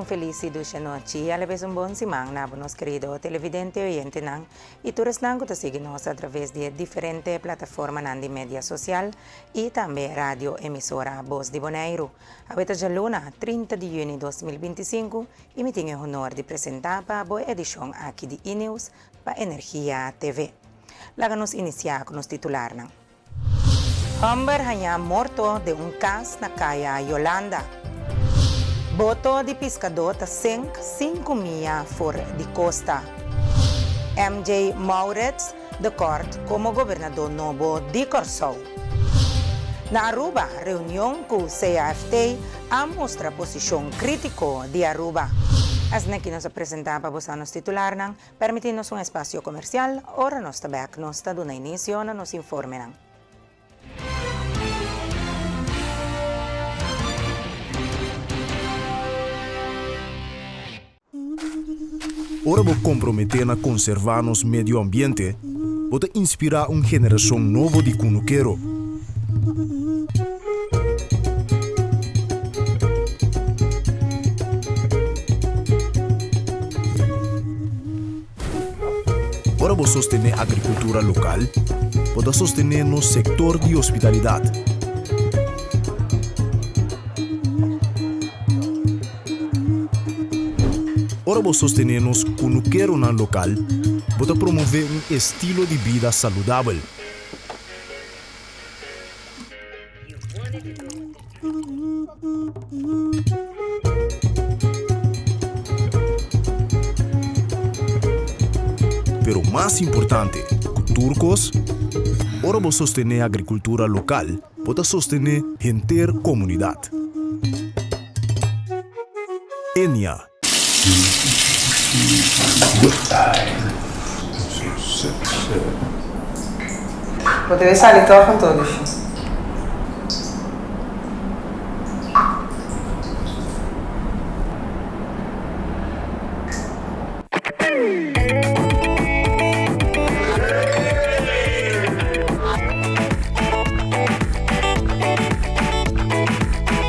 felis i dushi anochi i alabes un bon siman na bo nos kerido televidente, oyentenan i tur esnan ku ta sigui nos atraves di e diferente plataformanan di media sosial i tambe radio emisora Bos di Boneiru. Awe ta djaluna, 30 di yüni 2025 i mi tin e honor di presentá pa bo e edishon aki di E-News pa Energia TV. Laga nos inisiá ku nos titularnan. Hòmber hañá morto den un kas na Kaya Yolanda. Boto di piskadó ta senk sinku mia for di kosta. MJ Mauritz de Kort komo gobernadó nobo di Kòrsou. Na Aruba, reunion ku CAFT a mustra posishon krítiko di Aruba. Asina aki nos a presentá pa boso nos titularnan. Permití nos un espasio komersial, ora nos ta bèk nos ta duna inisio na nos informenan. Ora bo komprometé na konservá nos medio ambiente, bo ta inspirá un generashon nobo di kunukero. Ora bo sostené agrikultura lokal, bo ta sostené nos sektor di hospitalidat. Ora bo sostené nos kunukeronan lokal, bo ta promové un estilo di bida saludabel. Pero mas importante ku tur kos, ora bo sostené agrikultura lokal, bo ta sostené henter komunidat. Enia. Bo debe sali tòg anto, Lushi.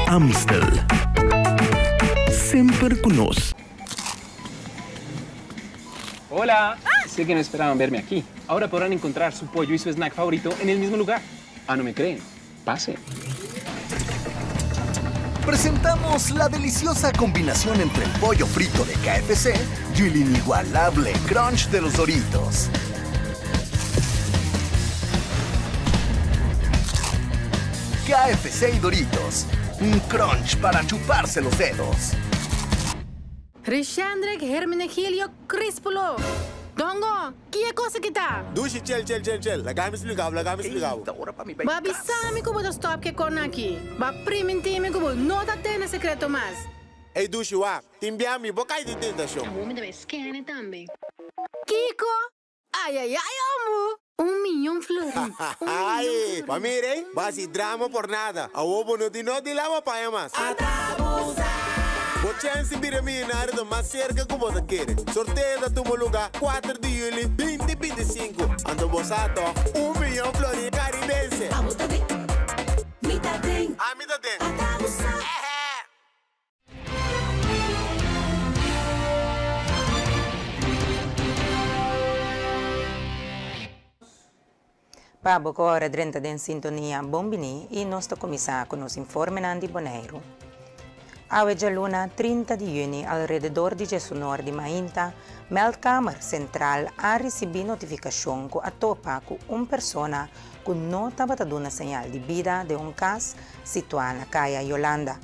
Amstel. Semper ku nos. Hola! Sé que no esperaban verme aquí. Ahora podrán encontrar su pollo y su snack favorito en el mismo lugar. Ah, no me creen? Pasen. Presentamos la deliciosa combinación entre el pollo frito de KFC y el inigualable crunch de los Doritos. KFC y Doritos, un crunch para chuparse los dedos. Rishendrick Hermenegilio Crispulo! Dongo, ki e kos aki ta? Dushi, chel, chel, chel, chel. Laga mi splika bo, laga mi splika bo. Bo a bisa mi ku bo ta stòp ku e kòrnan aki. Bo a primintí mi ku bo no ta tene sekreto mas. Ey, Dushi, wak. Tin bia mi bo kai den tentashon. Awor mi ta bai skene tambe. Kiko? Ayayay, omu! Un miyon florin, un miyon florin. Pa mira ey, bo hasi drama por nada. Awor bo no tin no di laba paña mas. Bo chèns di bira miyonario ta mas serka ku bo ta kere. Sorteo ta tuma lugá kuater di yuli binti 25. Anto bo sa tòg, un miyon florin karibense. Abo ta den, mi ta den. Ami ta den. Ata bo sa. Pa bo ku ora drenta den sintonia bon bini i nos ta kuminsá ku nos informenan di Boneiru. Awe djaluna 30 di yüni alrededor di djesunor di mainta Meldkamer Sentral a risibí notifikashon ku a topa ku un persona ku no tabata duna señal di bida den un kas situá na Kaya Yolanda.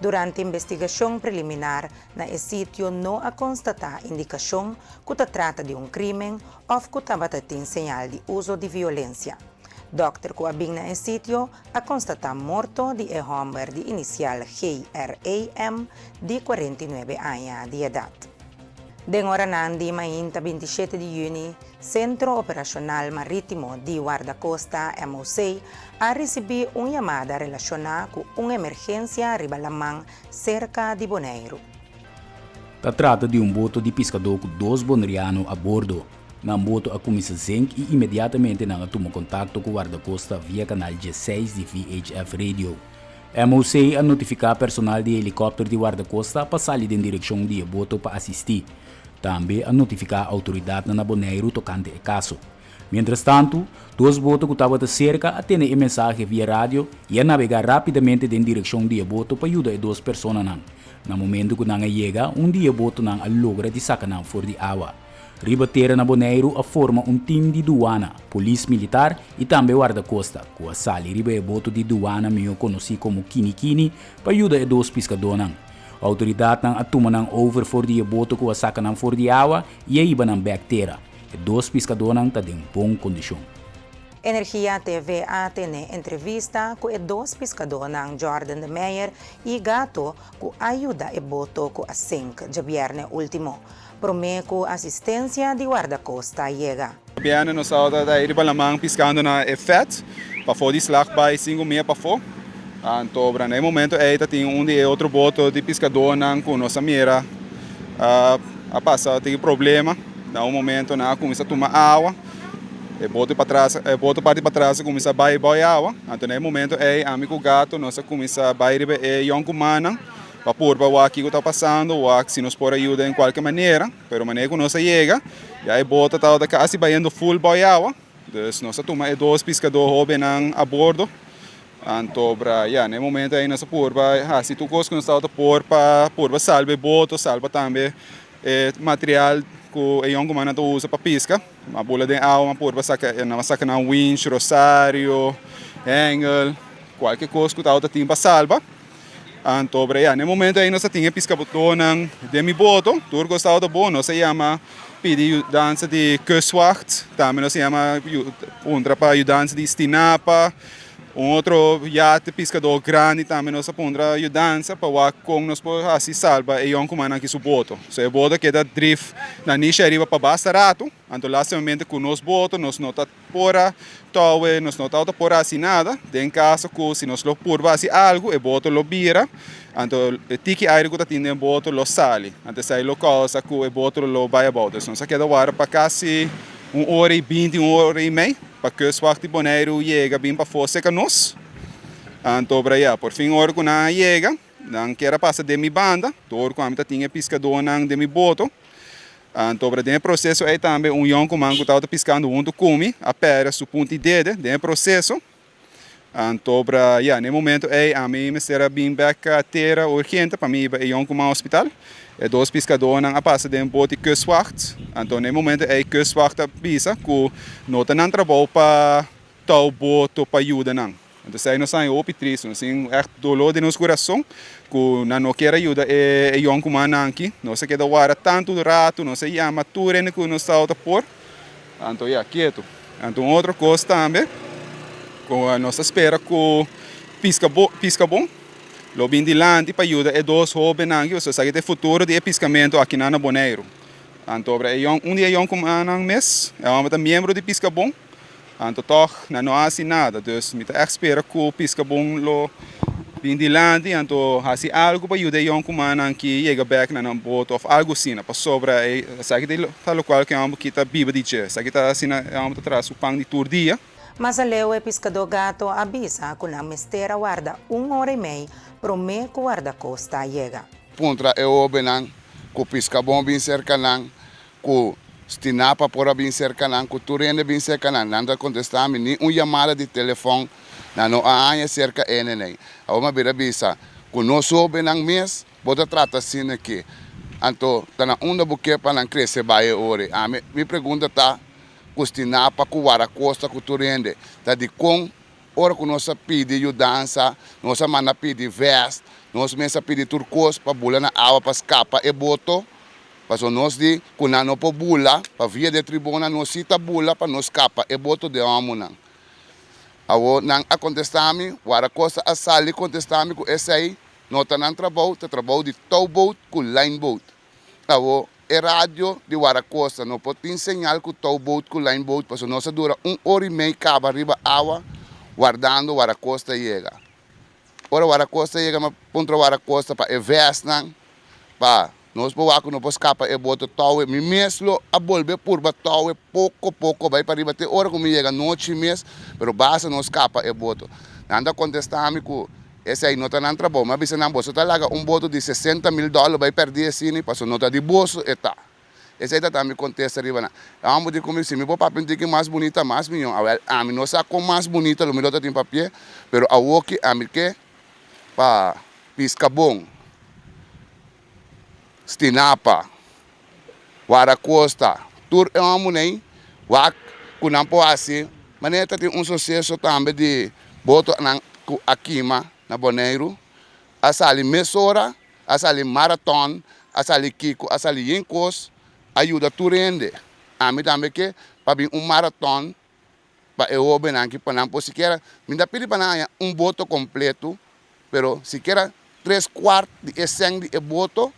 Durante investigashon preliminar na e sitio no a konstatá indikashon ku ta trata di un krímen òf ku tabata tin señal di uso di violensia. Dòkter ku a bin na e sitio a konstatá morto di e hòmber di inisial GRAM di 49 aña di edat. Den oranan di mainta 27 di yüni, Sentro Operashonal Marítimo di Wardakosta, MOC, a risibí un yamada relashoná ku un emergensia riba laman serka di Boneiru. Ta trata di un boto di piskadó ku dos boneriano a bordo. Nan boto a kuminsá zenk i inmediatamente nan a tuma kontakto ku Wardakosta via kanal 16 di VHF radio. MOC a notifiká personal di helikòpter di Wardakosta pa sali den direkshon di e boto pa asistí. Tambe a notifiká outoridatnan na Boneiru tokante e kaso. Mientrastantu, dos boto ku tabata serka a tene e mensahe via radio i a nabegá rápidamente den direkshon di e boto pa yuda e dos personanan. Na momentu ku nan a yega, un di e botonan a logra di saka nan for di awa. Riba tera na Boneiru a forma un tim di duana, polis militar i tambe wardakosta ku a sali riba e boto di duana mihó konosí komo Kini Kini pa yuda e dos piskadónan. Outoridatnan a tuma nan over for di e boto ku a saka nan for di awa i a hiba nan bèk tera. E dos piskadónan ta den bon kondishon. Energia TV a tene entrevista ku e dos piskadónan Jordan de Meyer i Gato ku a yuda e boto ku a sink djabièrnè último, promé ku asistensia di Wardakosta yega. Djabièrnè nos tabata ta riba laman piskando na e fèt pafó di Slagbaai sinku mia pafó. Anto na e momento ei ta tin un di e otro boto di piskadónan ku nos a mira a pasa tin problema. Na un momento nan a kuminsá tuma awa, e boto patras, e boto parti patras a kuminsá bai bou e awa. Anto na e momento ei ami ku Gato nos a kuminsá bai riba e yònkumannan pa purba wak kiko ta pasando, wak si nos por a yuda den kualke manera. Pero manera ku nos a yega ya e boto tabata kasi bayendo ful bou e awa. Dus nos a tuma e dos piskadó hóbennan a bordo. Anto bra, ya, na e momento ei nos a purba hasi tur kos ku nos tabata por pa purba salba e boto, salba tambe e material ku e yònkumannan ta usa pa piska. A bula den awa, a purba saka, nan a saka nan winch, rosario, hengel, kualke kos ku tabata tin pa salba. Anto bra, ya, na e momento ei nos a tin e piskadónan den mi boto, tur kos tabata bon, nos a yama pidi yudansa di Kustwacht, tambe nos a yama puntra pa yudansa di Stinapa, un otro yate piskadó grandi tambe nos a puntra yudansa pa wak kon nos por hasi salba e yònkumannan aki su boto. So e boto a keda drif na Nisha ariba pa basta ratu, anto lastimamente ku nos boto nos no ta por a towe, nos no tabata por hasi nada, den kaso ku si nos lo purba hasi algu e boto lo bira, anto e tiki aire ku ta tin den boto lo sali, anto esei lo kousa ku e boto lo bai abou. Dus nos a keda wara pa kasi un ora i binti, un ora i mei pa Kustwacht di Boneiru yega bin pafó seka nos. Anto bra ya, por fin ora ku nan a yega, nan kier a pasa den mi banda, dor ku ami ta tin e piskadónan den mi boto. Anto bra den e proseso ei tambe un yònkuman ku tabata piskando huntu ku mi a pèrdè su punti dede den e proseso. Anto bra ya, na e momento ei ami mester a bin bèk tera urgente pa mi hiba e yònkuman hospital. E dos piskadónan a pasa den bot di Kustwacht. Anto na e momento ei Kustwacht a bisa ku no ta nan trabou pa tou boto pa yuda nan. Anto esei nos haña hopi tristu, nos tin ègt doló den nos kurason ku nan no kier a yuda e yònkumannan aki. Nos a keda wara tantu ratu, nos a yama tur hende ku nos tabata por, anto ya, ketu. Anto un otro kos tambe ku nos ta spera ku piska piska bon lo bin dilanti pa yuda e dos hóbennan aki, pasobra esaki ta e futuro di e piskamentu akinan na Boneiru. Anto e yòn un di e yònkumannan mes, e hòmber ta miembro di piska bon. Anto tòg nan no a hasi nada. Dus mi ta ègt spera ku Piskabon lo bin dilanti anto hasi algu pa yuda e yònkumannan ki yega bèk na nan boto òf algu asina. Pasobra esaki ta lokual ku e hòmber ki ta biba di dje. Esaki ta asina e hòmber ta traha su pan di tur dia. Mas aleu e piskadó Gato a bisa ku nan mester a warda un ora i mei promé ku wardakosta a yega. Puntra e hóbennan ku Piskabon bin serka nan Ku Stinapa por a bin serka nan, ku tur hende bin serka nan. Nan ta kontestá mi, ni un yamada di telefòn nan no a haña serka e nenei. Awor mi a bira bisa, ku nos hóbennan mes bo ta trata asina aki. Anto ta na unda bo ke pa nan krese bai e ora ei? Ami, mi pregunta ta, ku Stinapa, ku Warakosta, ku tur hende, ta dikon ora ku nos a pidi yudansa, nos a manda pidi vèst, nos mes a pidi tur kos pa bula na awa pa skapa e boto? Pasobra nos di ku nan no por bula pa via di e tribonnan, nos sí ta bula pa nos skapa e boto den òmunan. Awor nan a kontestá mi, Warakosta a sali kontestá mi ku esei no ta nan trabou, ta trabou di touboat ku lineboat. Awor e radio di Warakosta no por tin señal ku touboat ku lineboat pasobra nos a dura un ora i mei kaba riba awa wardando Warakosta yega. Ora Warakosta yega mi a puntra Warakosta pa e vèsnan pa Nos por wak ku no por skapa e boto touwe. Mi mes lo a bolbe purba touwe poko poko bai pariba te ora ku mi yega nochi mes, pero basta no skapa e boto. Nan ta kontestá mi ku Esei no ta nan trabou. Mi a bisa nan, boso ta laga un boto di 60 mil dòler bai pèrdí asina pasobra no ta di boso e ta. Esei ta ta mi kontesta riba nan. E hòmber di ku mi, si mi por papia un tiki mas bunita, mas mihó. Awèl, ami no sa kon mas bunita lo mi lo ta tin papi'é, pero awoki ami ke pa piska bon, Stinapa, Warakosta, tur e hòmbernan wak ku nan por hasi. Manera ta tin un suseso tambe di botonan ku a kima na Boneiru, a sali mesora, a sali maraton, a sali kiko, a sali yen kos, a yuda tur hende. Ami tambe ke pa bin un maraton pa e hóbennan ki pa nan por sikiera, mi ta pidi pa nan haña un boto kompleto, pero sikiera tres kuart di e sèn di e boto,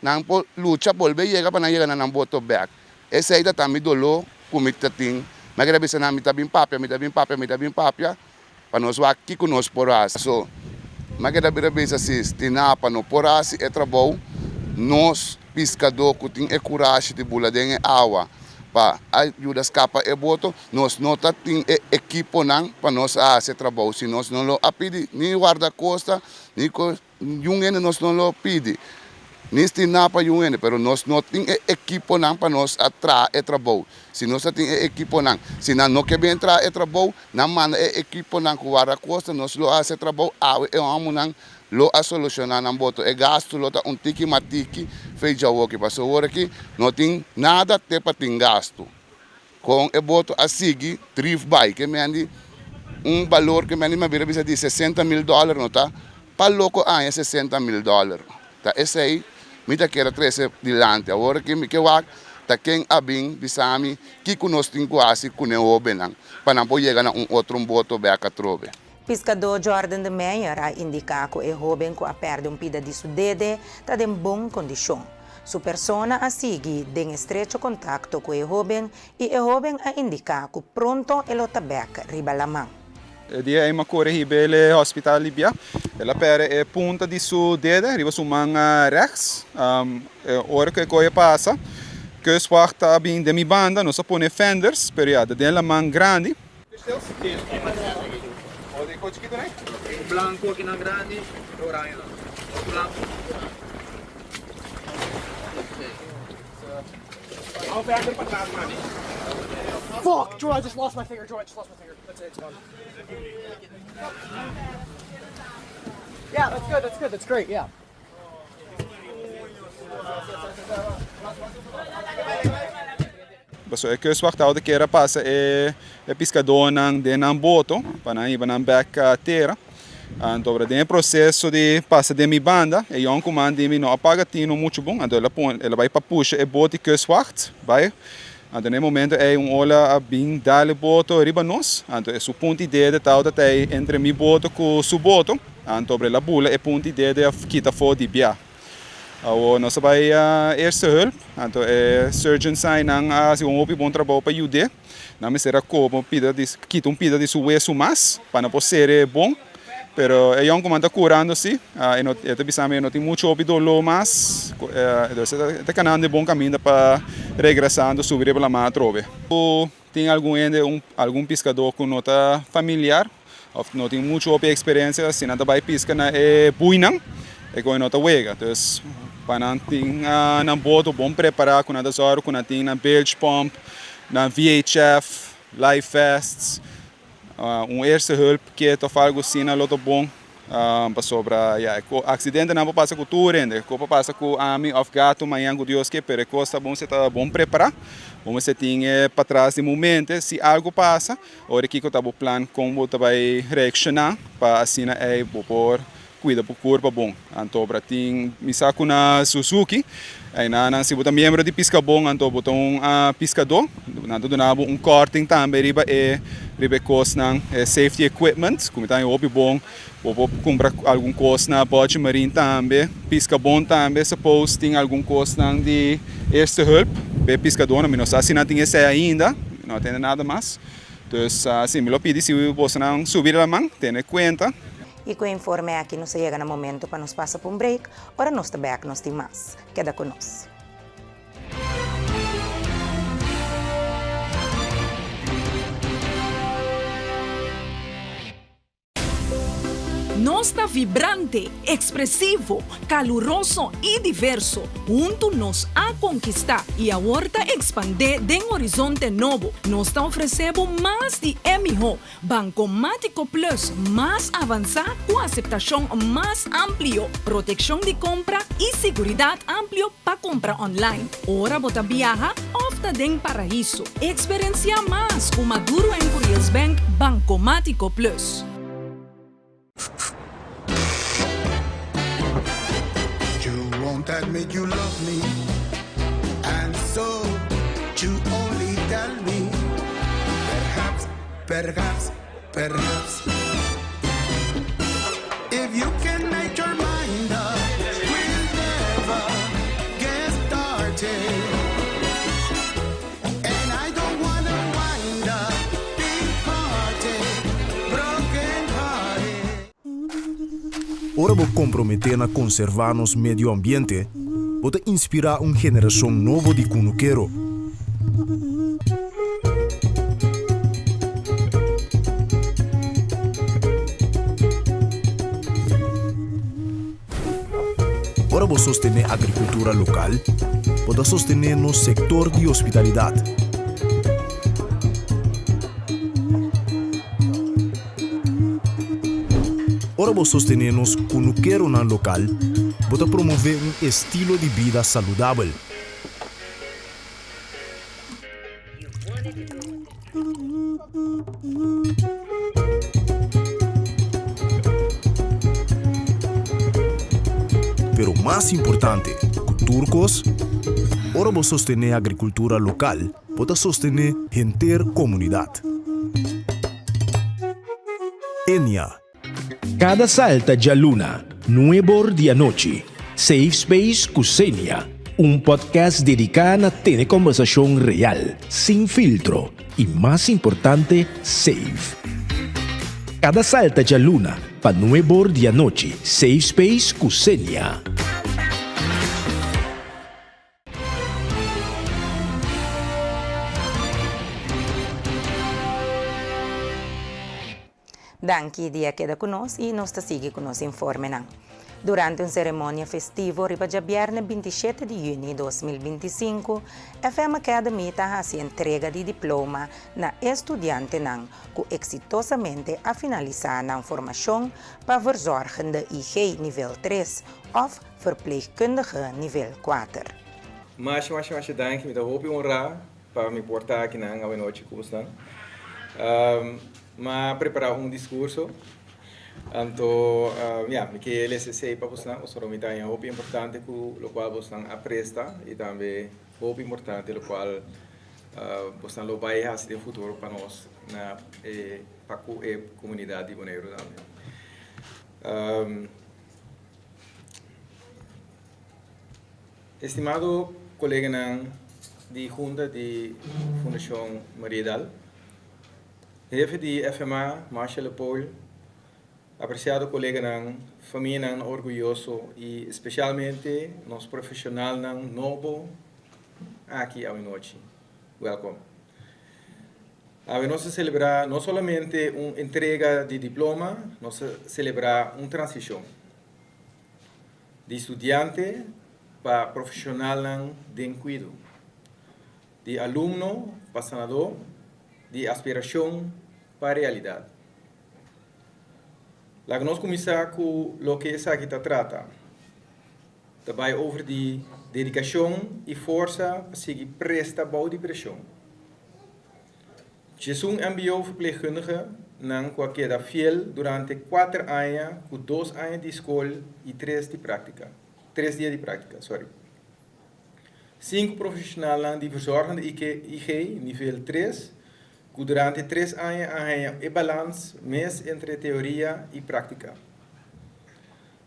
nan por lucha bolbe yega pa nan yega na nan boto bèk. Esei ta ta mi doló ku mi ta tin. Mi a keda bisa nan, mi ta bin papia, mi ta bin papia, mi ta bin papia, pa nos wak kiko nos por hasi. So, mi a keda bira bisa si Stinapa no por hasi e trabou, nos piskadó ku tin e kurashi di bula den e awa pa a yuda skapa e boto, nos no ta tin e ekiponan pa nos a hasi e trabou. Si nos no lo a pidi ni wardakosta, ni Niun hende nos no lo pidi, ni stina pa niun hende, pero nos no tin e ekiponan pa nos a traha e trabou. Si nos a tin e ekiponan, si nan no ke bin traha e trabou, nan manda e ekiponan ku Wardakosta, nos lo hasi e trabou, awe e hòmbernan lo a solushoná nan boto. E gastu lo ta un tiki mas tiki fei djawoki, pasobra awor aki no tin nada te pa tin gastu. Kon e boto a sigui drif bai ke mendi un balor ke mendi mabira bisa di 60 mil dòler no ta pa loko aña 60 mil dòler ta esei mi ta kere trese dilanti awor aki mi ke wak ta ken a bin bisa mi kiko nos tin ku hasi ku ne hobennan pa nan por yega na un otro boto bek atrobe. Piskadó Jordan de Meyer a indiká ku e hóben ku a pèrdè un pida di su dede ta den bon kondishon. Su persona a sigui den estrecho kontakto ku e hóben i e hóben a indiká ku pronto e lo ta bèk riba laman. E dia ei m'a kore hib'el e hospital di bia. El a pèrdè e punta di su dede riba su man rèks. E ora ku e koe pasa, kustwacht a bin den mi banda, nos a pone fenders, pero ya, ta den laman grandi. Pasobra e kustwacht tabata kier a pasa e piskadónan den nan boto pa nan hiba nan bèk tera. Anto den e proseso di pasa den mi banda, e yònkuman di mi no a paga tino muchu bon, anto el a pone, el a bai pa pusha e bot di kustwacht bai. Anto na e momento ei un ola a bin dal e boto riba nos, anto e su punti dede tabata ta ei entre mi boto ku su boto, anto el a bula e punti dede a kita afó di bia. Awor nos a bai eerste hulp, anto e surgeons nan a hasi un hopi bon trabou pa yud'é. Nan mester a koba un pida di, kita un pida di su wesu mas pa nan por ser'é bon. Pero e yònkuman ta kurando si, e no, e ta bisa mi e no tin muchu hopi doló mas. Entonces e ta kanando e bon kaminda pa regresando subi riba laman atrobe. Tin algun hende, algun piskadó ku no ta familiar òf no tin muchu hopi eksperensia, si nan ta bai piska na e buinan, e koe no ta wega. Dus pa nan tin nan boto bon prepará ku nan ta sòru ku nan tin nan bilge pump, nan VHF, life vests, un eerste hulp kit òf algu asina lo ta bon. Pasobra ya e aksidentenan por pasa ku tur hende, ku por pasa ku ami òf gato mañan ku Dios ke, pero e kos ta bon si ta bon prepará, bo mester tin e patras di momente si algu pasa, ora kiko ta bo plan kon bo ta bai reakshoná pa asina ei bo por kuida bo kurpa bon. Anto obra tin mi sa ku na Suzuki einan nan si bo ta miembro di Piskabon anto bo ta un piskadó nan ta duna bo un kòrting tambe riba e riba e kosnan e safety equipment ku mi ta haña hopi bon bo por kumpra algun kos na Budget Marine tambe Piskabon tambe suppose tin algun kosnan di eerste hulp pa e piskadónan mi no sa si nan tin esei ainda mi no a tende nada mas dus si mi lo pidi si bosonan subi laman tene kuenta. I ku e informe aki nos a yega na momento pa nos pasa pa un break, ora nos ta bek nos tin mas. Keda ku nos. Nos ta vibrante, ekspresivo, kaluroso i diverso. Huntu nos a konkistá i awor ta ekspandé den horizonte nobo. Nos ta ofresé bo mas di e mihó. Bankomátiko Plus mas avansá ku aseptashon mas amplio, protekshon di kompra i siguridat amplio pa kompra online ora bo ta biaha òf ta den paraiso. Eksperensiá mas ku Maduro en Curiels Bank Bankomátiko Plus. You won't admit you love me And so you only tell me Perhaps, perhaps, perhaps If you can make your mind up We'll never get started And I don't wanna wind up Departed, broken hearted Ora bo komprometé na konservá nos medio ambiente, bo ta inspirá un generashon nobo di kunukero. Ora bo sostené agrikultura lokal, bo ta sostené nos sektor di hospitalidat. Ora bo sostené nos kunukeronan lokal, bo ta promové un estilo di bida saludabel. Pero mas importante ku tur kos, ora bo sostené agrikultura lokal, bo ta sostené henter komunidat. Enia. Kada salta djaluna, nuebor di anochi, Safe Space ku Xenia, un podcast dediká na tene kòmbersashon real, sin filtro i mas importante, safe. Kada salta djaluna pa nuebor di anochi, Safe Space ku Xenia. Danki di a keda ku nos i nos ta sigui ku nos informenan. Durante un seremonia festivo riba djabièrnè 27 di yüni 2025, FM Academy ta hasi entrega di diploma na e studiantenan ku eksitosamente a finalisá nan formashon pa verzorgende IG nivel tres òf verpleegkundige nivel kuater. Masha masha masha danki, mi ta hopi honrá pa mi por ta akinan awenochi ku bosnan. Mi a prepará un diskurso, anto ya, mi ke lesa esei pa bosnan pasobra mi ta haña hopi importante ku lokual bosnan a presta i tambe hopi importante lokual bosnan lo bai hasi den futuro pa nos na e pa ku e komunidat di Boneiru tambe. Estimado koleganan di Hunta di Fundashon Mariedal, Hefe di FMA, Marcia Lepoul, apresiado koleganan, famianan orguyoso i spesialmente nos profeshonalnan nobo aki awenochi, welkom. Awe nos ta selebrá no solamente un entrega di diploma, nos ta selebrá un transishon. Di studiante pa profeshonalnan den kuido, di alumno pa sanadó, di aspirashon pa realidat. Laga nos kuminsá ku loke esaki ta trata. Ta bai over di dedikashon i forsa pa sigui presta bou di preshon. Djesun mbo verpleegkundige nan ku a keda fiel durante kuater aña ku dos aña di skol i tres di práktika, tres dia di práktika, sorry. Sinku profeshonalnan di verzorgende IG nivel tres ku durante tres aña a haña e balans mes entre teoria i práktika.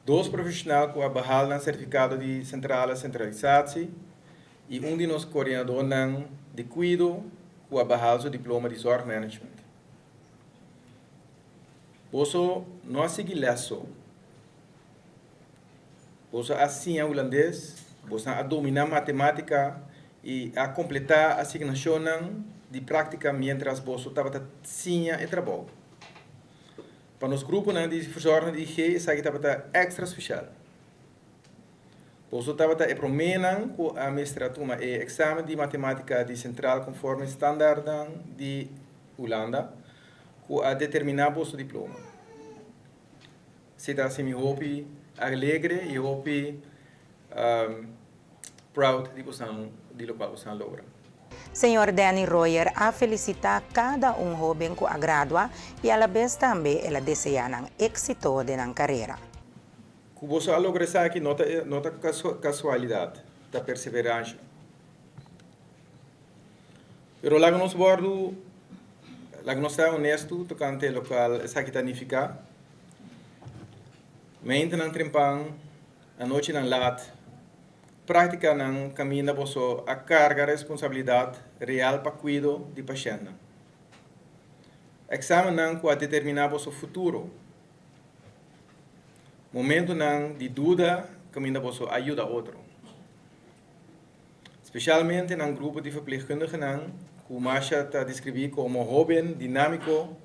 Dos profeshonal ku a behal nan sertifikado di Centrale Centralisatie i un di nos koordinadornan di kuido ku a behal su diploma di zorgmanagement. Boso no a sigui lès so. Boso a siña hulandes, boso a dominá matemátika i a kompletá asignashonnan di práktika miéntras boso tabata siña e trabou. Pa nos gruponan di verzorgende IG esaki tabata èkstra spesial. Boso tabata e proménan ku a mester a tuma e eksamen di matemátika di sentral konforme standaardnan di Hulanda ku a determiná boso diploma. Esei ta hasi mi hopi alegre i hopi proud di bosan di lokual bosan a logra. Señor Danny Royer a felicita cada un hoben cu a gradua y alabes tambe el a desea nan exito den nan carera. Ku boso a logra esaki no ta no ta kasualidat, ta perseveransha. Pero laga nos wòrdu, laga nos ta honesto tokante lokual esaki ta nifiká. Meintenan trempan, anochinan lat, práktikanan kaminda boso a karga responsabilidat real pa kuido di pashèntnan. Eksamennan ku a determiná boso futuro. Momentunan di duda kaminda boso a yuda otro. Spesialmente nan grupo di verpleegkundigenan ku Masha ta deskribí komo hóben, dinámiko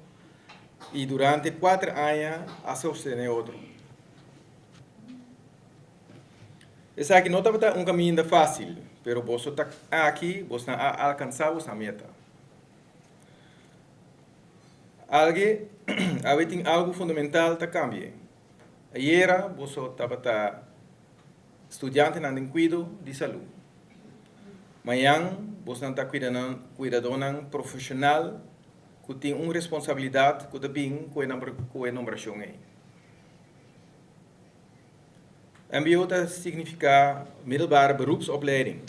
i durante kuater aña a sostené otro. Esaki no tabata un kaminda fásil, pero boso ta aki, bosnan a alkansá bosnan meta. Alge, awe tin algu fundamental ta kambia. Ayera boso tabata studiantenan den kuido di salú. Mañan bosnan ta kuidadónan profeshonal ku tin un responsabilidat ku ta bin ku e nombrashon ei. Mbo ta signifiká Middelbare Beroepsopleiding.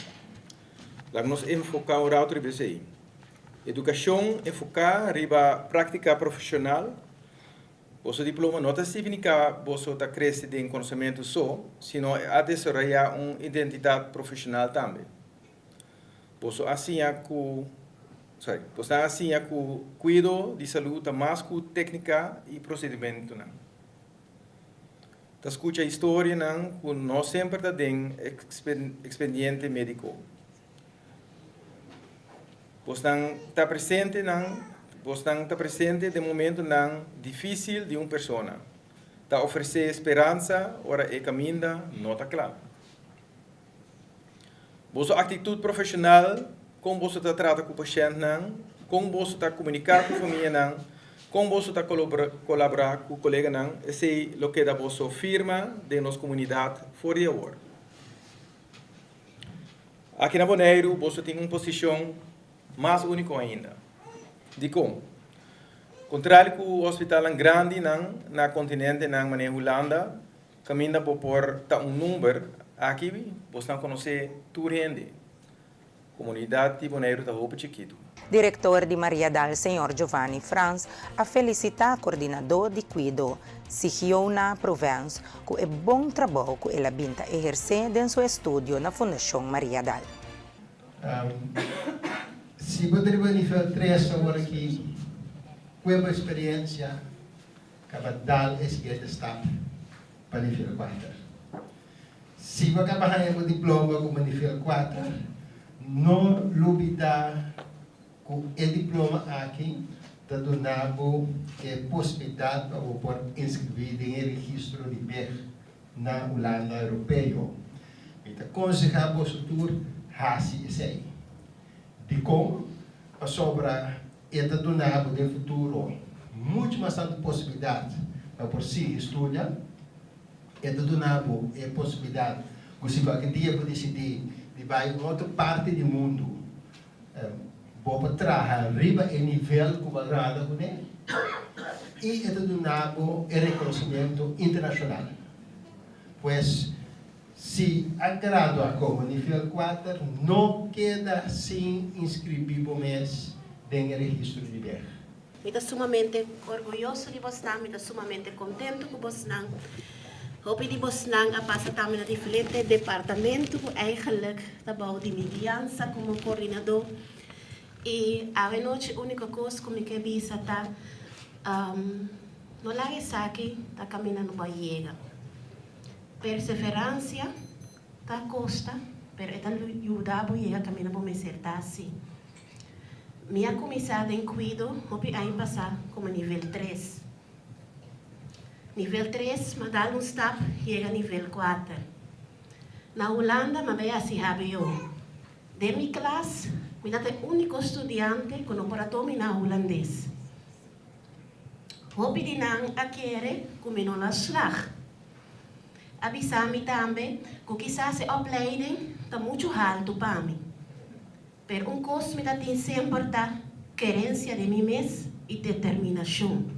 Laga nos enfoká un ratu riba esei. Edukashon enfoká riba práktika profeshonal. Boso diploma no ta signifiká boso ta krese den konosementu so, sino a desaroyá un identidat profeshonal tambe. Boso a siña ku, sorry, bosnan a siña ku kuido di salú ta mas ku téknika i prosedimentunan. Ta skucha historianan ku no semper ta den ekspediente médiko. Bosnan ta presente nan, bosnan ta presente den momentunan difísil di un persona. Ta ofresé speransa ora e kaminda no ta kla. Boso aktitut profeshonal, kon boso ta trata ku pashèntnan, kon boso ta komuniká ku famianan, kon boso ta kolaborá ku koleganan, esei lo keda boso firma den nos komunidat for di awor. Aki na Boneiru boso tin un posishon mas úniko ainda. Dikon? Kontrali ku hospitalnan grandinan na kontinentenan manera Hulanda, kaminda bo por ta un number, aki bosnan konosé tur hende. Komunidat di Boneiru ta hopi chikitu. Direktor di Mariadal señor Giovanni Frans a felisitá kordinadó di kuido Sigiona Provence ku e bon trabou ku el a bin ta ehersé den su estudio na Fundashon Mariadal. Si bo ta riba nivel tres awor aki, kue bo experiencia kaba dal e siguiente stap pa nivel kuater. Si bo a kaba haña bo diploma komo nivel kuater, no lubidá ku e diploma aki ta duna bo e posibilidat pa bo por inskribí den e registro di beg na Hulanda Europeo. Mi ta konsehá boso tur hasi esei. Dikon? Pasobra e ta duna bo den futuro muchu mas tantu posibilidat pa por sigui studia. E ta duna bo e posibilidat ku si kualke dia bo disidí di bai un otro parti di mundu, bo por traha riba e nivel ku bo a grada kuné i e ta duna bo e rekonosimentu internashonal. Pues, si a gradua komo nivel kuater, no keda sin inskribí bo mes den e registro di beg. Mi ta sumamente orguyoso di bosnan, mi ta sumamente contento cu bosnan. Hopi di bosnan a pasa tambe na diferente departamento cu eigenlijk ta bou di mi guiansa como coordinador. Y awe nochi unico cos cu mi ke bisa ta, no laga esaki ta caminda no bo a yega. Perseverancia ta costa, pero e ta yuda bo yega caminda bo mester ta si. Mi a kuminsá den kuido hopi aña pasá komo nivel tres. Nivel 3, m'a dal un stap yega nivel 4. Na Hulanda m'a bay hasi hbo. Den mi klas, mi ta e úniko studiante ku no por a dominá hulandes. Hopi di nan a kere ku mi no lo a slag. A bisa mi tambe ku kisas e opleiding ta muchu haltu pa mi. Pero un kos mi ta tin semper ta kerensia den mi mes i determinashon.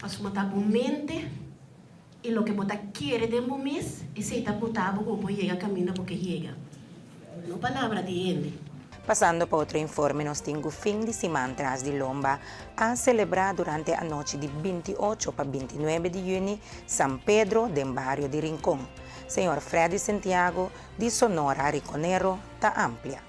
Pasobra ta bo mente i loke bo ta kere den bo mes, esei ta buta bo ku bo por yega kaminda bo ke yega. No palabra di hende. Pasando pa otro informe nos tin ku fin di siman tras di lomba a selebrá durante anochi di 28 pa 29 di yüni San Pedro den bario di Rincon. Señor Freddy Santiago di Sonora Riconero ta amplia.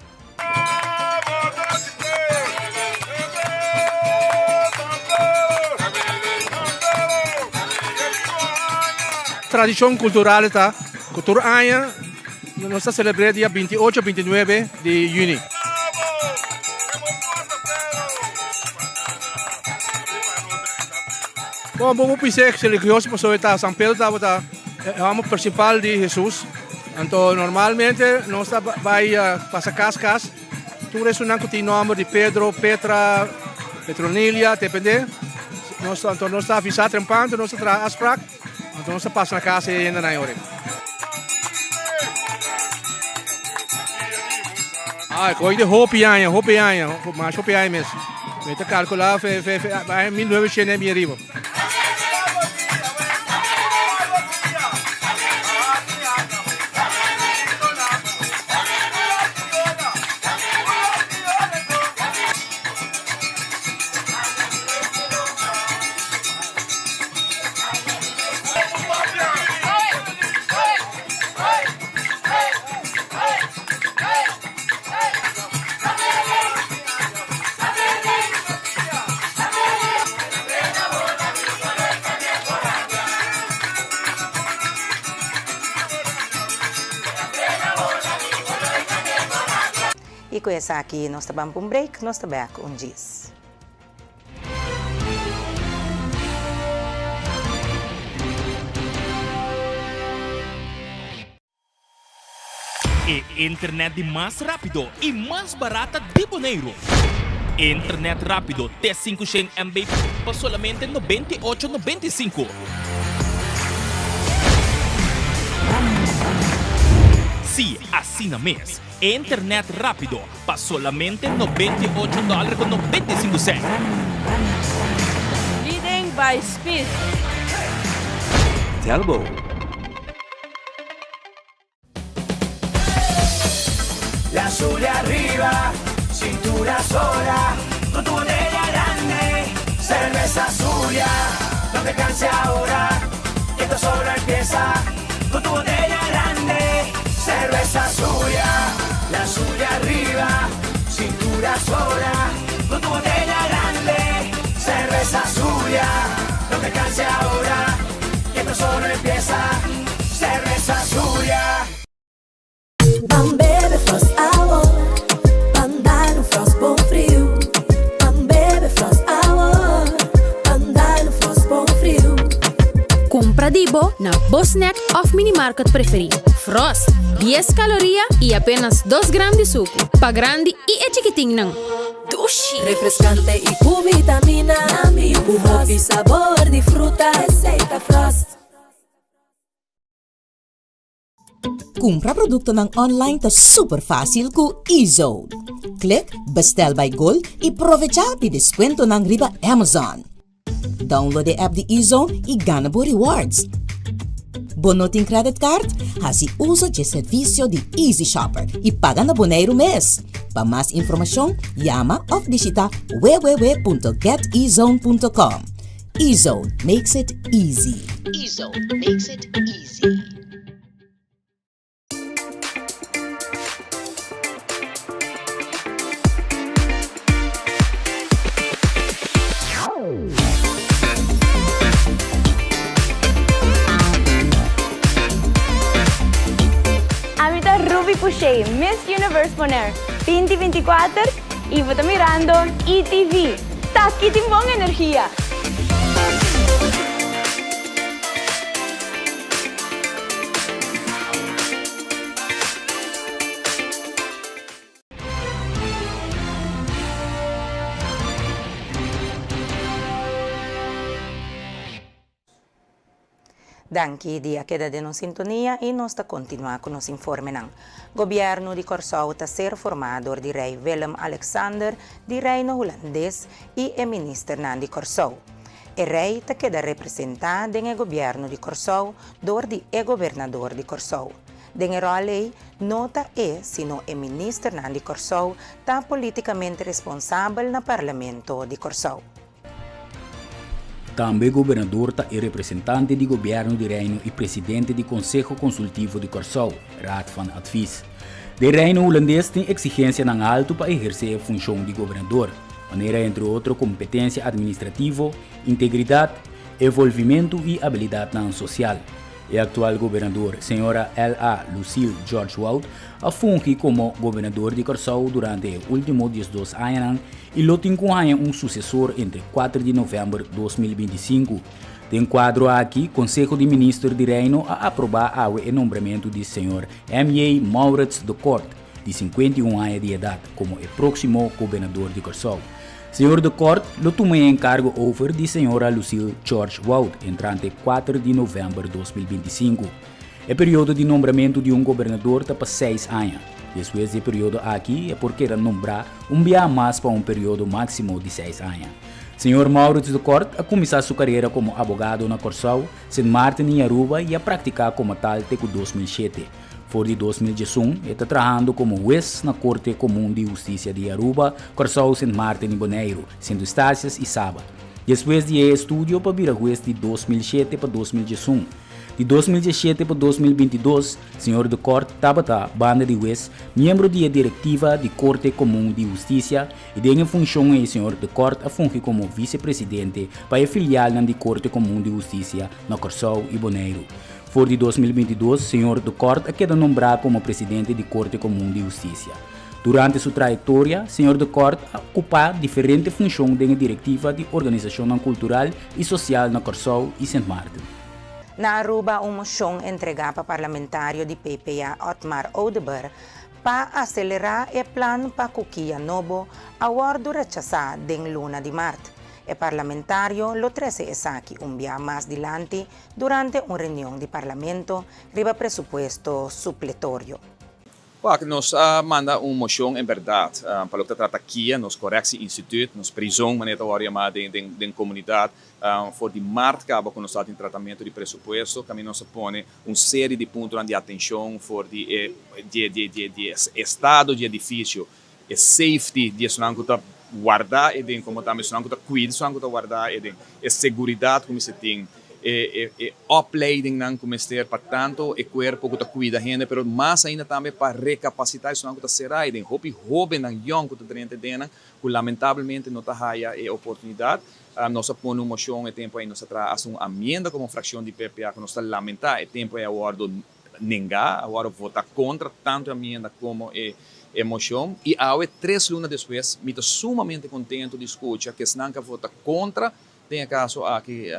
Tradishon kultural ta ku tur aña nos ta selebr'é dia 28, 29 di yüni. Bon, bo por bisa e religioso pasobra ta San Pedro tabata e hòmber prinsipal di Hesus. Anto normalmente nos ta bai pasa kas kas, tur esunnan ku tin nòmber di Pedro, Petra, Petronilia, depende. Nos anto nos ta avisá trempan, nos ta traha afsprak, anto nos ta pasa na kas e hendenan e ora. Ah, e koe di hopi aña, hopi aña, mas hopi aña mes. Mi ta kalkulá fe fe fe aña 1900 bien riba. Y cu esaki nos ta ban pa un break, nos ta bek un djis. E internet di mas rápido i mas barata di Boneiru. Internet rápido te 500 MB pa solamente 98 95. Sí, asina mes. Internet rápido pa solamente 98 dòler ku 95 sènt. Leading by speed. Telbo. La sube arriba, cintura sola, con tu botella grande, cerveza Zulia. No te canses ahora, que esto solo empieza. Con tu botella grande, cerveza Zulia. La sube arriba, cintura sola, con tu botella grande, cerveza Zulia. No te canses ahora, que esto solo empieza. Cerveza Zulia. Ban bebe Frost awo, ban dal un Frost bon friu. Ban bebe Frost awo, ban dal un Frost bon friu. Kumpra di bo na bo snack òf minimarket preferí. Frost, dies kaloria i apenas dos gram di suku. Pa grandi i e chikitinnan. Dushi! Refrescante i ku vitamina. Ku hopi sabor di fruta. Esei ta Frost. Kumpra produktonan online ta super fásil ku eZone. Klik Bestel by Gol i provechá di deskuentonan riba Amazon. Download e app di eZone i gana bo rewards. Bo no tin credit card? Hasi uso dje servisio di Easy Shopper i paga na Boneiru mes. Pa mas informashon, yama òf bishita www.getezone.com. Ezone makes it easy. Ezone makes it easy. Ami ta Ruby Pouchet, Miss Universe Bonaire 2024 y bo ta mirando ETV. Taki tin bon energia! Danki di a keda den nos sintonia i nos ta kontinuá ku nos informenan. Gobièrnu di Kòrsou ta ser formá dor di Rei Willem Alexander di Reino Hulandes i e ministernan di Kòrsou. E rei ta keda representá den e gobièrnu di Kòrsou dor di e gobernador di Kòrsou. Den e ròl ei, no ta e sino e ministernan di Kòrsou ta polítikamente responsabel na Parlamento di Kòrsou. Tambe gobernador ta e representante di Gobièrnu di Reino i presidente di Konseho Konsultivo di Kòrsou, Raad van Advies. Den Reino Hulandes tin eksigensianan haltu pa ehersé e funshon di gobernador, manera entre otro kompetensia administrativo, integridat, evolvimentu i abilidatnan sosial. E aktual gobernador, señora LA. Lucille George Wout, a fungi komo gobernador di Kòrsou durante e último diesdos añanan i lo tin ku haña un susesor entre kuater di novèmber 2025. Den kuadro aki, Konseho di Minister di Reino a aprobá awe e nombramentu di señor MJ. Maurits de Kort, di 51 aña di edat, komo e próksimo gobernador di Kòrsou. Señor de Kort lo tuma e enkargo over di señora Lucille George Wout entrante kuater di novèmber 2025. E periodo di nombramentu di un gobernador ta pa seis aña. Despues di e periodo aki e por keda nombrá un biaha mas pa un periodo máksimo di seis aña. Señor Maurits de Kort a kuminsá su karera komo abogado na Kòrsou, Sint Maarten i Aruba i a praktiká komo tal te ku 2007. For di 2011 e ta trahando komo hues na Korte Komun di Hustisia di Aruba, Kòrsou, Sint Maarten i Boneiru, Sint Eustatius i Saba. Despues di e estudio pa bira hues di 2007 pa 2011. Di 2017 pa 2022, señor De Kort tabata, banda di hues, miembro di e direktiva di Korte Komun di Hustisia i den e funshon ei señor De Kort a fungi komo visepresidente pa e filialnan di Korte Komun di Hustisia na Kòrsou i Boneiru. For di 2022, señor De Kort a keda nombrá komo presidente di Korte Komun di Hustisia. Durante su trayektoria, señor De Kort a okupá diferente funshon den e direktiva di organisashonnan kultural i sosial na Kòrsou i Sint Maarten. Na Aruba un moshon entregá pa parlamentario di PPA Otmar Oduber pa aselerá e plan pa ku kia nobo a wòrdu rechasá den luna di mart. E parlamentario lo trese esaki un bia mas dilanti durante un reunion di parlamento riba presupuesto supletorio. Wak, nos a manda un mocion en berdad pa loke ta trata kia, nos correctie instituut, nos prizon manera ta wòrdu yamá den den den comunidad. For di mart caba cu nos ta tin tratamento di presupuesto, caminda nos a pone un serie di puntonan di atencion for di e di di di di e estado di edificio, e safety di esunnan cu ta warda eden como tambe esunnan cu ta cuida esunnan cu ta warda eden, e seguridad cu mester tin, e e opleidingnan cu mester pa tanto e cuerpo cu ta cuida hende pero mas ainda tambe pa recapacita esunnan cu ta cera eden. Hopi hobennan yong cu ta drenta edennan cu lamentablemente no ta haya e oportunidad. Nos a pone un mocion e tempo ey nos a traha hasta un amienda como fraccion di PPA cu nos ta lamenta e tempo ey a wordo nenga, a wordo vota contra tanto e amienda como e e mocion y awe tres luna despues mi ta sumamente contento di scucha cu esnan cu a vota contra Den e kaso aki,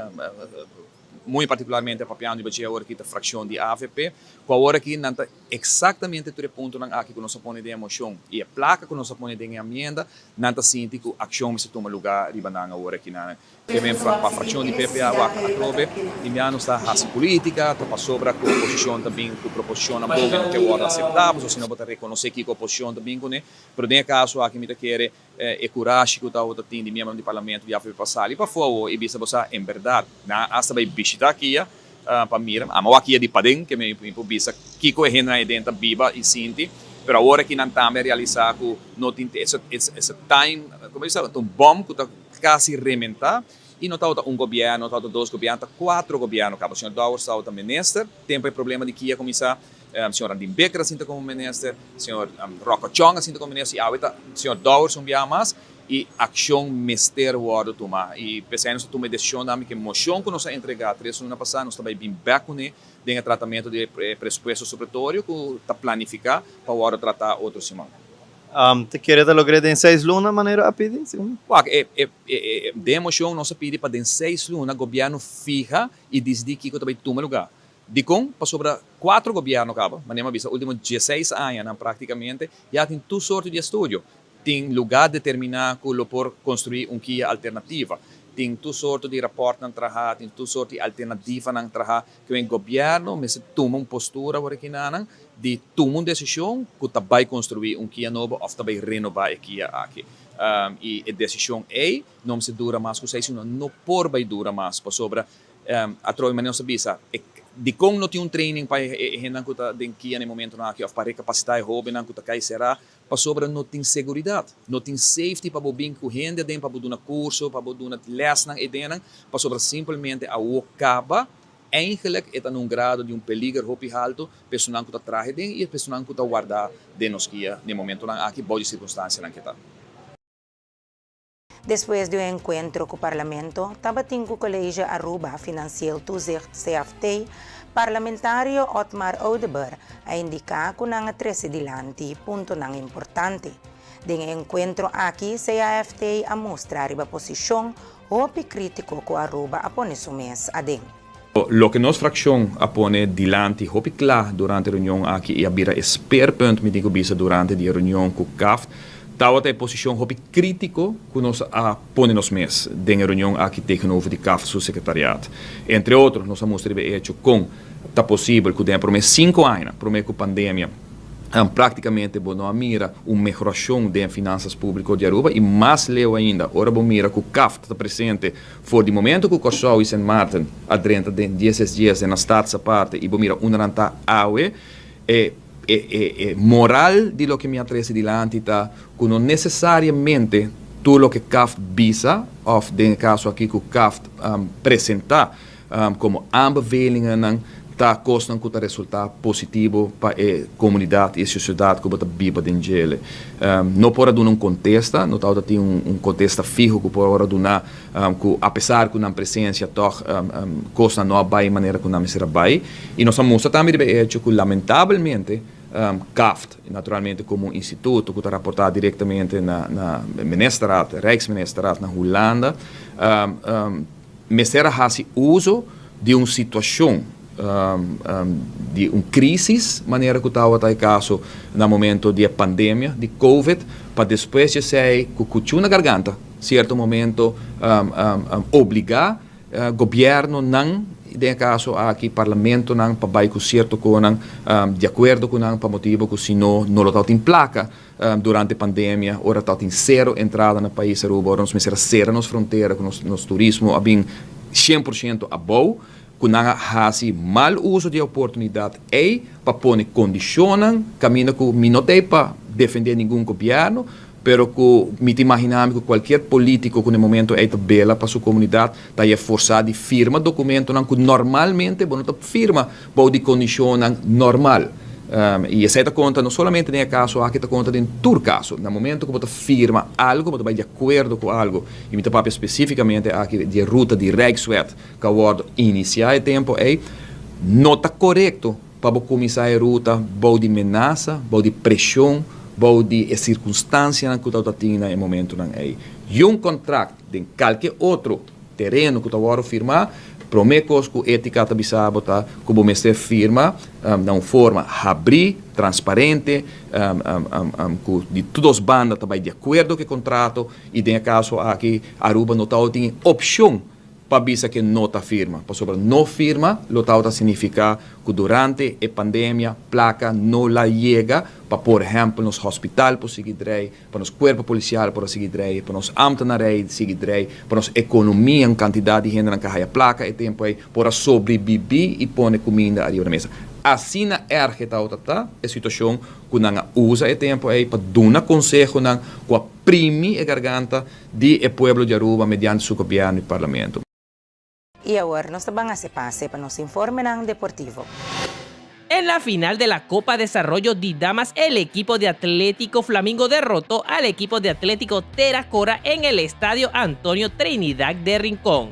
muy partikularmente papiando riba dje awor aki ta frakshon di avp, ku awor aki nan ta eksaktamente tur e puntonan aki ku nos a pone den e moshon i e plaka ku nos a pone den e amienda, nan ta sinti ku akshon mester tuma lugá riba nan awor aki. Nan ke men pa frakshon di PPA wak atrobe di mia nos ta hasi politika, ta pasobra ku oposishon ta bin ku proposishonnan boven no ke wòrdu aseptá, pasobra si no bo ta rekonosé kiko oposishon ta bin kuné, pero den e kaso aki mi ta kere E kurashi ku tabata tin di miembronan di parlamento di avp pa sali pafó awor i bisa bo sa en bèrdat nan a asta bai bishitá kia pa mira. Amo wak kia di paden ke mi por bisa kiko e hendenan ei den ta biba i sinti, pero awor aki nan tambe a realisá ku no tin it's a time komo bisa ta un bòm ku ta kasi rementá i no tabata un gobièrnu no tabata dos gobièrnu ta kuatro gobièrnu kaba. Señor Dowers tabata minister tempu e problema di kia kuminsá. Señor Andin Bikker a sinta como minister, señor Rocco Chong a sinta como minister y awe ta señor Dowers un biaha mas y accion mester wordo tuma. Y p'esei nos a tuma e decision tambe cu e mocion cu nos a entrega tres luna pasa nos ta bay bin bek cune den e tratamento di e presupuesto supletorio cu ta planifica pa wordo trata otro siman. Ta kere ta logr'é den seis luna manera a pidi? Wak, den e mocion nos a pidi pa den seis luna gobierno fiha y dicidi kico ta bay tuma lugar. Dikon? Pasobra kuatro gobièrnu kaba, manera mi a bisa último dieseis añanan práktikamente, ya tin tur sorto di estudio. Tin lugá determiná ku lo por konstruí un kia alternativa. Tin tur sorto di rapòrtnan trahá, tin tur sorto di alternativanan trahá ku e gobièrnu mester tuma un postura awor aki nanan di tuma un desishon ku ta bai konstruí un kia nobo òf ta bai renobá e kia aki. I e desishon ei no mester dura mas ku seis luna, no por bai dura mas pasobra Atrobe manera nos ta bisa, e dikon no tin un training pa e hendenan ku ta den kia na e momentonan aki òf pa rekapasitá e hóbennan ku ta kai será? Pasobra no tin seguridat, no tin safety pa bo bin ku hende aden pa bo duna kurso, pa bo duna lèsnan edennan, pasobra simpelmente awo kaba, eigenlik e ta na un grado di un peliger hopi haltu pa esunnan ku ta traha aden i pa esunnan ku ta wardá den nos kia na e momentonan aki bou di sirkunstansianan ke ta. Despues di un enkuentro ku Parlamento tabatin ku College Aruba Financieel Toezicht, CFT, parlamentario Otmar Oduber a indiká ku nan a trese dilanti puntonan importante. Den e enkuentro aki CAFT a mustra riba posishon hopi krítiko ku Aruba a pone su mes aden. Loke nos frakshon a pone dilanti hopi kla durante e reunion aki i a bira e speerpunt mi tin ku bisa durante di e reunion ku CAFT tabata e posishon hopi krítiko ku nos a pone nos mes den e reunion aki tegenover di CAFT su sekretariat. Entre otro nos a mustra riba e echo kon ta posibel ku den e promé sinku añanan promé ku pandemia Práktikamente bo no a mira un mehorashon den finansas públiko di Aruba i mas leu ainda ora bo mira ku CAFT ta presente for di momento ku Kòrsou i Sint Maarten a drenta den dieses dies den nan Staats Aparte i bo mira unda nan ta awe. E e e moral di loke mi a trese dilanti ta ku no nesesariamente tur loke CAFT bisa òf den e kaso aki ku CAFT presentá Komo aanbevelingennan ta kosnan ku ta resultá positivo pa e komunidat i e sosiedat ku bo ta biba den djele. No por a duna un kontesta, no tabata tin un kontesta fiho ku por a duna ku apesar ku nan presensia tòg kosnan no a bai manera ku nan mester a bai. I nos a mustra tambe riba e echo ku lamentabelmente CAFT, naturalmente komo un instituto ku ta raportá direktamente na Ministerraad, Rijksministerraad na Hulanda, Mester a hasi uso di un situashon di un krísis manera ku tabata e kaso na momento di e pandemia di covid pa despues di esei ku kuchu na garganta sierto momento obligá gobièrnunan den e kaso aki parlamentonan pa bai ku sierto konan di akuerdo ku nan pa motibu ku si no no lo tabatin plaka Durante pandemia ora tabatin sero entrada na pais Aruba, ora nos mester a sera nos frontera ku nos turismo a bin 100% abou, ku nan a hasi mal uso di e oportunidat ei pa pone kondishonnan kaminda ku mi no ta ei pa defende ningun gobièrnu, pero ku mi ta imaginá mi ku kualkier polítiko ku na e momento ei ta bela pa su komunidat ta e forsá di firma dokumentonan ku normalmente bo no ta firma bou di kondishonnan normal. I esei ta konta no solamente den e kaso aki, ta konta den tur kaso. Na momento ku bo ta firma algu, bo ta bai di akuerdo ku algu, i mi ta papia spesífikamente aki di e ruta di Rijkswet ku a wòrdu inisiá e tempu ei, no ta korekto pa bo kuminsá e ruta bou di menasa, bou di preshon, bou di e sirkunstansianan ku ta tin na e momentunan ei. Yun kontrakt den kalke otro tereno ku ta wòrdu firmá, promé kos ku étika ta bisa bo ta ku bo mester firma na un forma habrí, transparente, ku di tur dos banda ta bai di akuerdo ku e kontrato i den e kaso aki Aruba no tabatin e opshon pa bisa ke no ta firma, pasobra no firma lo tabata signifiká ku durante e pandemia plaka no la yega pa por ehèmpel nos hospital por sigui drei, pa nos kuerpo polisial por a sigui drei, pa nos ambtenarij sigui drei, pa nos ekonomia, un kantidat di hendenan ku a haya plaka e tempu ei por a sobrebibí i pone kuminda ariba na mesa. Asina erg e tabata ta e situashon ku nan a usa e tempu ei pa duna konsehonan ku a primi e garganta di e pueblo di Aruba mediante su gobièrnu i parlamento. I awor nos ta ban hasi pase pa nos informenan deportivo. En la final de la Copa Desarrollo di Damas el equipo de Atlético Flamingo derrotó al equipo de Atlético Teracora en el Estadio Antonio Trinidad de Rincón.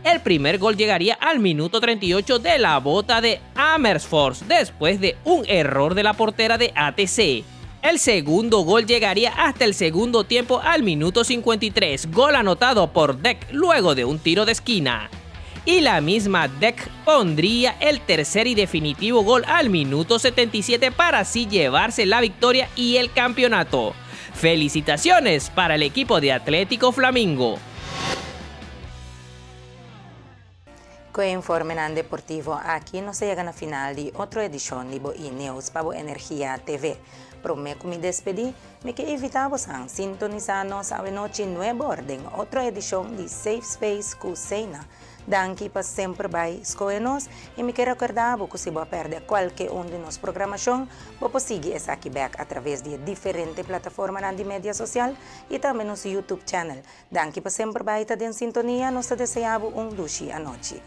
El primer gol llegaría al minuto 38 de la bota de Amersfoort después de un error de la portera de ATC. El segundo gol llegaría hasta el segundo tiempo al minuto 53, gol anotado por Deck luego de un tiro de esquina. Y la misma Deck pondría el tercer y definitivo gol al minuto 77 para así llevarse la victoria y el campeonato. Felicitaciones para el equipo de Atlético Flamingo. Ku e informenan deportivo aki nos a yega na final di otro edishon di bo E-News pa bo Energia TV. Promé ku mi despedí, mi ke invitá bosan sintonisá nos awenochi nuebor den otro edishon di Safe Space ku Seina. Danki pa semper bai skohe nos i mi ke rekordá bo ku si bo a pèrdè kualke un di nos programashon, bo por sigui esaki bèk atraves di e diferente plataformanan di media sosial i tambe nos YouTube channel. Danki pa semper bai ta den sintonia, nos ta deseá bo un dushi anochi.